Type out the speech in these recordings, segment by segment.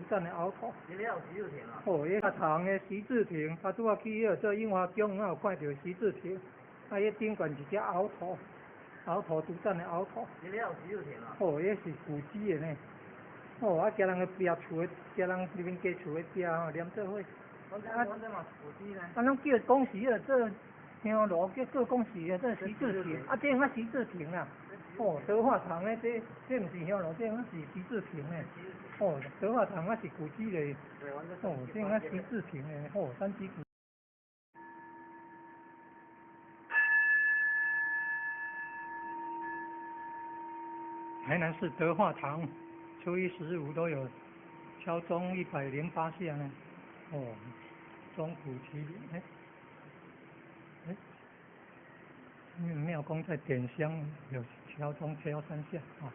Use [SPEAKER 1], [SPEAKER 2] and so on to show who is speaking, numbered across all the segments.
[SPEAKER 1] 棧的后头。哦，彼个堂的徐志亭，啊，拄仔去彼个做樱花宫，啊有看著徐志亭，啊，彼顶悬一只鳌头，鳌头拄棧的鳌头。哦，彼是古迹的呢。哦，啊，行人个壁厝的，行人入面家厝的壁吼，连做伙。啊，啊，攏叫講是彼做香爐，叫做講是彼做徐志亭，啊，這應該徐志亭啦。哦，德化堂的這這毋是香爐，這應該是徐志亭的。哦，德化堂啊是古蹟的。哦，這應該徐志亭的。哦，三級古。台南市德化堂，初一十五都有敲鐘108下呢。哦，鐘鼓齊鳴，哎，哎，廟公在點香，有敲鐘敲三下啊。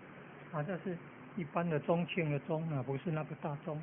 [SPEAKER 1] 啊，這是一般的鐘慶的鐘啊，不是那個大鐘。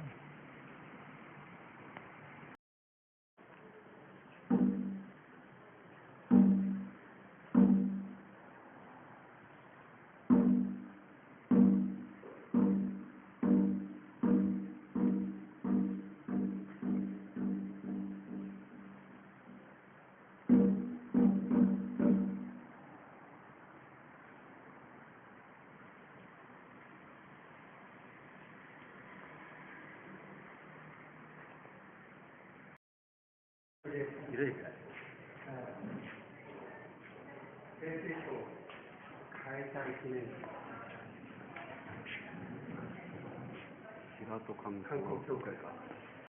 [SPEAKER 2] 停水開催記念
[SPEAKER 3] 白戸観
[SPEAKER 2] 観
[SPEAKER 3] 光
[SPEAKER 2] 光協會か。